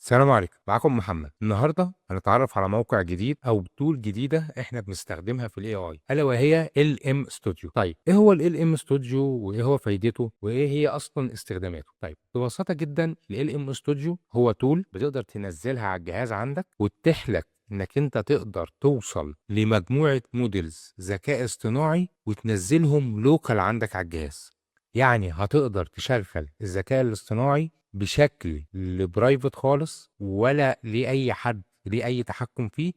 السلام عليكم، معاكم محمد. النهارده هنتعرف على موقع جديد او tool جديدة احنا بنستخدمها في ال AI، الا وهي LM Studio. طيب ايه هو LM Studio وايه هو فايدته وايه هي اصلا استخداماته؟ طيب ببساطة جدا LM Studio هو tool بتقدر تنزلها على الجهاز عندك وتتيح لك انك انت تقدر توصل لمجموعة models ذكاء اصطناعي وتنزلهم local عندك على الجهاز. يعني هتقدر تشغل الذكاء الاصطناعي بشكل private خالص، ولا لأي حد ليه أي تحكم فيه،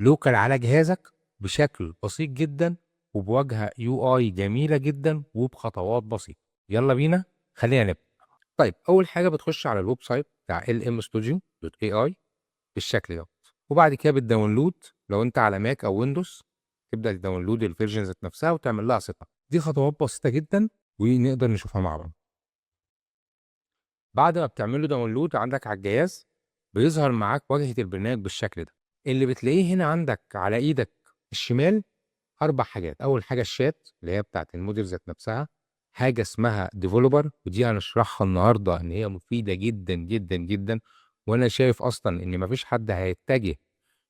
local على جهازك بشكل بسيط جدا وبواجهة UI جميلة جدا وبخطوات بسيطة. يلا بينا خلينا نبدأ. طيب أول حاجة بتخش على ال website بتاع lmstudio.ai بالشكل ده، وبعد كده بت download. لو انت على Mac او Windows تبدأ ت download ال version ذات نفسها وتعمل لها setup. دي خطوات بسيطة جدا ونقدر نشوفها مع بعض. بعد ما بتعمل له download عندك على الجهاز بيظهر معاك واجهة البرنامج بالشكل ده. اللي بتلاقيه هنا عندك على ايدك الشمال اربع حاجات. اول حاجة الشات اللي هي بتاعت الموديل ذات نفسها، حاجة اسمها developer ودي هنشرحها النهارده ان هي مفيدة جدا جدا جدا، وانا شايف اصلا ان مفيش حد هيتجه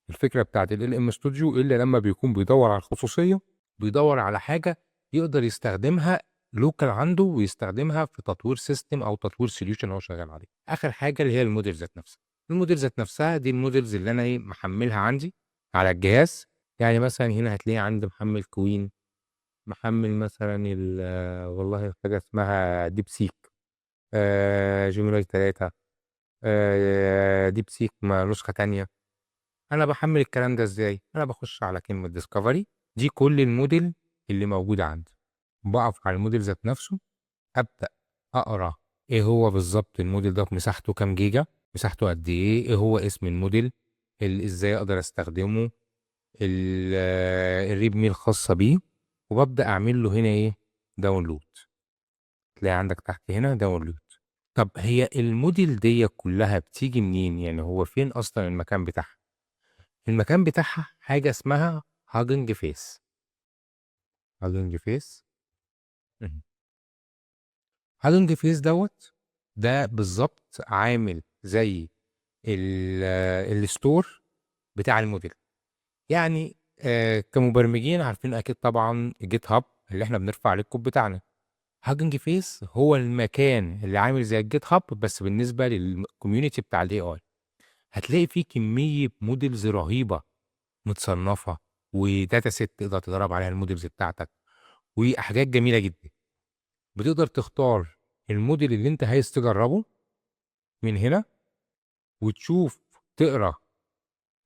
الفكرة بتاعت LM Studio الا لما بيكون بيدور على الخصوصيه، بيدور على حاجة يقدر يستخدمها local عنده ويستخدمها في تطوير system او تطوير solution هو شغال عليه. اخر حاجة اللي هي الموديل ذات نفسها. الموديل ذات نفسها دي ال models اللي انا ايه محملها عندي على الجهاز. يعني مثلا هنا هتلاقي عندي محمل Qwen، محمل مثلا والله حاجة اسمها DeepSeek، Gemini 3، DeepSeek نسخه تانية. انا بحمل الكلام ده ازاي؟ انا بخش على كلمة discovery، دي كل الموديل اللي موجود عندي. بقف على الموديل ذات نفسه، ابدا اقرا ايه هو بالظبط الموديل ده، مساحته كام جيجا، مساحته قد ايه، ايه هو اسم الموديل، ازاي اقدر استخدمه، ال README الخاصة بيه، وببدا اعمل له هنا ايه؟ download. تلاقي عندك تحت هنا download. طب هي الموديل دي كلها بتيجي منين؟ يعني هو فين اصلا المكان بتاعها؟ المكان بتاعها حاجة اسمها Hugging Face. Hugging Face، Hugging Face دوت ده بالظبط عامل زي ال store بتاع الموديل. يعني كمبرمجين عارفين اكيد طبعا GitHub اللي احنا بنرفع عليه الكود بتاعنا. Hugging Face هو المكان اللي عامل زي ال GitHub بس بالنسبة لل community بتاع ال AI. هتلاقي فيه كمية models رهيبة متصنفه و data set تقدر تدرب عليها ال models بتاعتك وحاجات جميلة جدا. بتقدر تختار الموديل اللي انت عايز تجربه من هنا وتشوف تقرا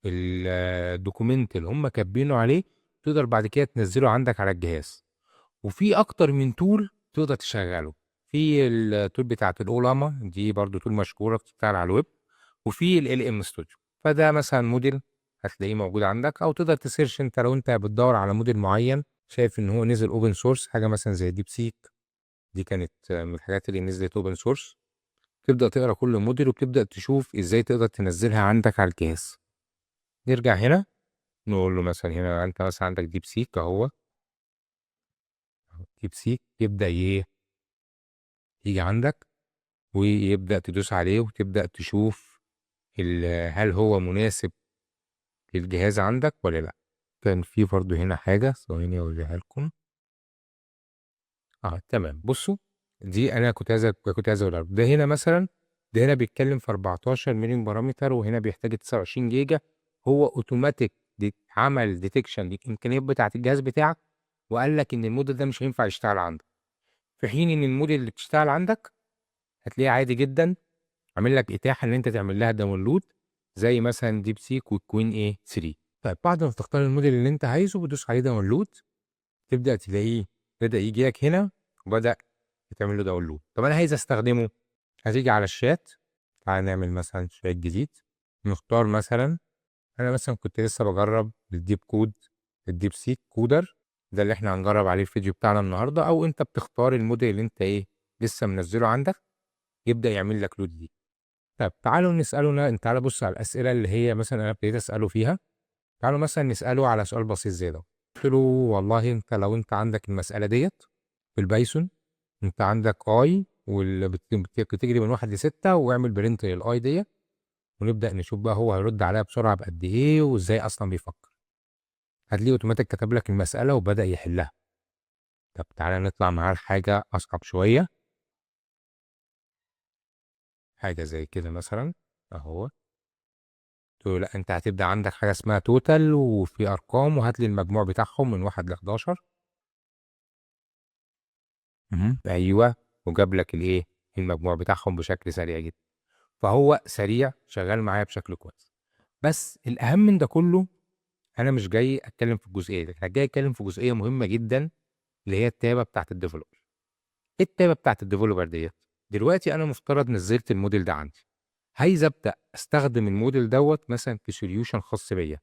ال document اللي هم كاتبينه عليه، تقدر بعد كده تنزله عندك على الجهاز. وفي اكتر من tool تقدر تشغله، في ال tool بتاعت ال Ollama، دي برضو tool مشهورة بتشتغل على الويب، وفي LM Studio. فده مثلا موديل هتلاقيه موجود عندك، او تقدر ت search انت لو انت بتدور على موديل معين شايف ان هو نزل open source، حاجة مثلا زي DeepSeek، دي كانت من الحاجات اللي نزلت open source. تبدا تقرا كل موديل وبتبدا تشوف ازاي تقدر تنزلها عندك على الجهاز. نرجع هنا نقول له مثلا هنا انت مثلا عندك DeepSeek اهو، DeepSeek يبدا ايه يجي عندك ويبدا تدوس عليه وتبدا تشوف هل هو مناسب للجهاز عندك ولا لا. كان في برضو هنا حاجة، ثواني اوريها لكم. تمام، بصوا دي انا كنت عايز اقولها. ده هنا مثلا، ده هنا بيتكلم في 14 مليون parameter وهنا بيحتاج 29 جيجا. هو اوتوماتيك دي عمل detection للامكانيات بتاعه الجهاز بتاعك وقال لك ان الموديل ده مش هينفع يشتغل عندك، في حين ان الموديل اللي بتشتغل عندك هتلاقيه عادي جدا عامل لك اتاحة ان انت تعمل لها download زي مثلا DeepSeek وال Qwen ايه 3. طيب بعد ما تختار الموديل اللي انت عايزه بتدوس عليه download، تبدا تلاقيه بدا يجي لك هنا وبدا تعمل له download. طب انا عايز استخدمه، هتيجي على الشات. تعالى نعمل مثلا شات جديد، نختار مثلا انا مثلا كنت لسه بجرب ال Deep Code، ال DeepSeek Coder، ده اللي احنا هنجرب عليه الفيديو بتاعنا النهارده. او انت بتختار الموديل اللي انت ايه لسه منزله عندك، يبدا يعمل لك load ليه. طب تعالوا نساله، تعالوا بص على الاسئلة اللي هي مثلا انا ابتديت اساله فيها. تعالوا مثلا نساله على سؤال بسيط زي ده. قلت له والله انت لو انت عندك المسالة ديت في ال Python، انت عندك i واللي بتجري من 1 ل6 واعمل print لل i ديت. ونبدأ نشوف بقى هو هيرد عليها بسرعة بقد إيه وإزاي أصلا بيفكر. هتلاقيه أوتوماتيك كتب لك المسألة وبدأ يحلها. طب تعالى نطلع معاه لحاجة أصعب شوية، حاجة زي كده مثلا أهو. تقول له لا أنت هتبدأ عندك حاجة اسمها total وفي أرقام، وهات لي المجموع بتاعهم من 1 ل 11. أيوه، وجاب لك الإيه؟ المجموع بتاعهم بشكل سريع جدا. فهو سريع شغال معايا بشكل كويس. بس الأهم من ده كله، أنا مش جاي أتكلم في الجزئية دي، أنا جاي أتكلم في جزئية مهمة جدا اللي هي التابة بتاعت ال developer. إيه التابة بتاعت ال developer ديت؟ دلوقتي أنا مفترض نزلت الموديل ده عندي، عايز أبدأ أستخدم الموديل دوت مثلا في solution خاص بيا،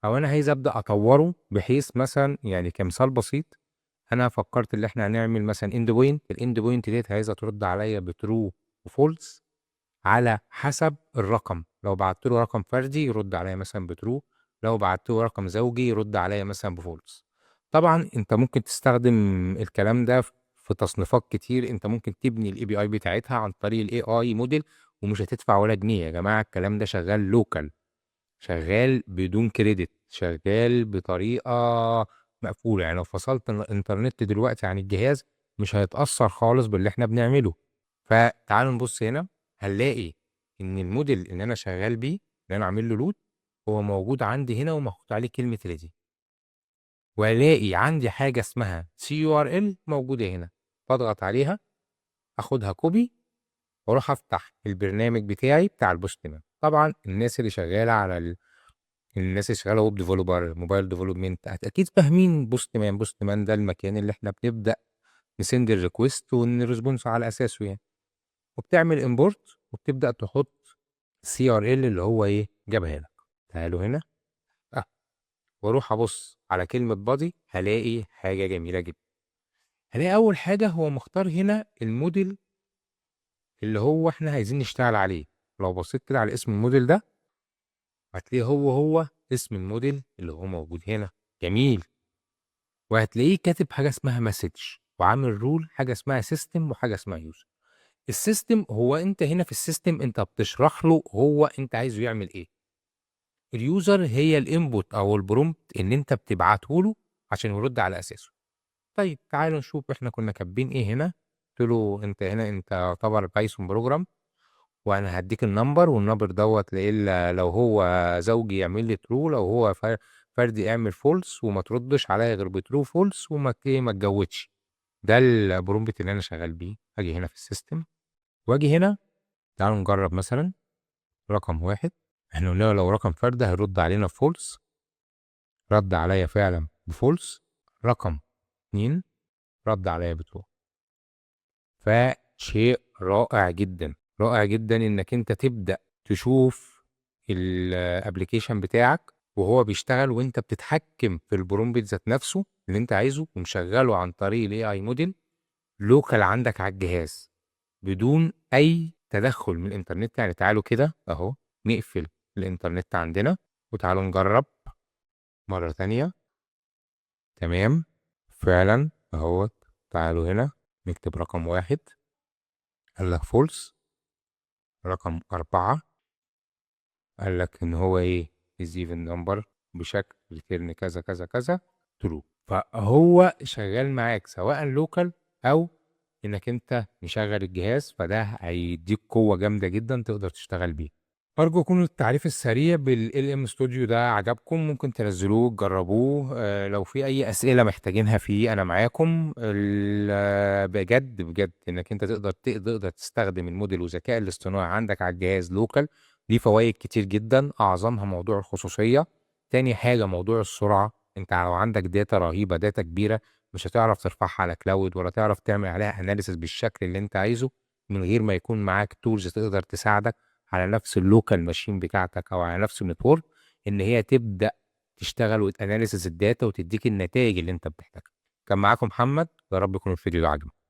أو أنا عايز أبدأ أطوره بحيث مثلا، كمثال بسيط، أنا فكرت إن إحنا هنعمل مثلا endpoint، ال endpoint ديت عايزة ترد عليا ب true و false على حسب الرقم. لو بعت له رقم فردي يرد عليا مثلا ب true، لو بعت له رقم زوجي يرد عليا مثلا ب false. طبعا انت ممكن تستخدم الكلام ده في تصنيفات كتير، انت ممكن تبني ال API بتاعتها عن طريق ال AI model ومش هتدفع ولا جنيه. يا جماعه الكلام ده شغال local، شغال بدون credit، شغال بطريقه مقفوله. لو فصلت الانترنت دلوقتي عن الجهاز مش هيتاثر خالص باللي احنا بنعمله. فتعالوا نبص هنا، هنلاقي ان الموديل اللي انا شغال بيه اللي انا عامل له load هو موجود عندي هنا ومحطوط عليه كلمه ready، والاقي عندي حاجه اسمها cURL موجوده هنا، بضغط عليها اخدها copy واروح افتح البرنامج بتاعي بتاع ال Postman. طبعا الناس اللي شغاله على الناس اللي شغاله web developer، mobile development، اكيد فاهمين Postman. Postman ده المكان اللي احنا بنبدا ن send ال request ون response على اساسه وبتعمل import وبتبدا تحط cURL اللي هو ايه جابها لك. تعالوا هنا واروح ابص على كلمه body، هلاقي حاجه جميله جدا. هلاقي اول حاجه هو مختار هنا الموديل اللي هو احنا عايزين نشتغل عليه. لو بصيت كده على اسم الموديل ده هتلاقيه هو هو اسم الموديل اللي هو موجود هنا. جميل. وهتلاقيه كاتب حاجه اسمها message وعامل role حاجه اسمها system وحاجه اسمها user. ال system هو انت هنا في ال system انت بتشرح له هو انت عايزه يعمل ايه. ال user هي ال input او ال prompt اللي انت بتبعته له عشان يرد على اساسه. طيب تعالوا نشوف احنا كنا كاتبين ايه هنا. قلت له انت هنا انت يعتبر Python program، وانا هديك ال number، وال number دوت لو هو زوجي يعمل لي true، لو هو فردي اعمل false، وما تردش عليا غير ب true false، وما ما تجودش. ده ال prompt اللي انا شغال بيه. اجي هنا في ال system واجي هنا، تعالوا نجرب مثلا رقم 1. احنا قلنا لو رقم فرد هيرد علينا false، رد عليا فعلا ب false. رقم 2 رد عليا ب true. فشيء رائع جدا، رائع جدا انك انت تبدأ تشوف ال application بتاعك وهو بيشتغل وانت بتتحكم في ال prompt ذات نفسه اللي انت عايزه ومشغله عن طريق ال AI model local عندك على الجهاز بدون اي تدخل من الانترنت. تعالوا كده اهو نقفل الانترنت عندنا وتعالوا نجرب مرة تانية. تمام، فعلا اهوت. تعالوا هنا نكتب رقم 1، قال لك false. رقم 4 قال لك ان هو ايه is even number بشكل return كذا كذا كذا true. فهو شغال معاك سواء local او انك انت مشغل الجهاز، فده هيديك قوة جامدة جدا تقدر تشتغل بيه. أرجو يكون التعريف السريع بال LM Studio ده عجبكم، ممكن تنزلوه تجربوه. لو في أي أسئلة محتاجينها فيه أنا معاكم. بجد بجد إنك أنت تقدر تستخدم الموديل والذكاء الاصطناعي عندك على الجهاز local، ليه فوائد كتير جدا، أعظمها موضوع الخصوصية. تاني حاجة موضوع السرعة، أنت لو عندك data رهيبة، data كبيرة، مش هتعرف ترفعها على cloud ولا تعرف تعمل عليها analysis بالشكل اللي أنت عايزه من غير ما يكون معاك tools تقدر تساعدك على نفس ال local machine بتاعتك او على نفس ال network، ان هي تبدا تشتغل وت analysis ال data وتديك النتائج اللي انت بتحتاجها. كان معاكم محمد، يا رب يكون الفيديو ده عجبكم.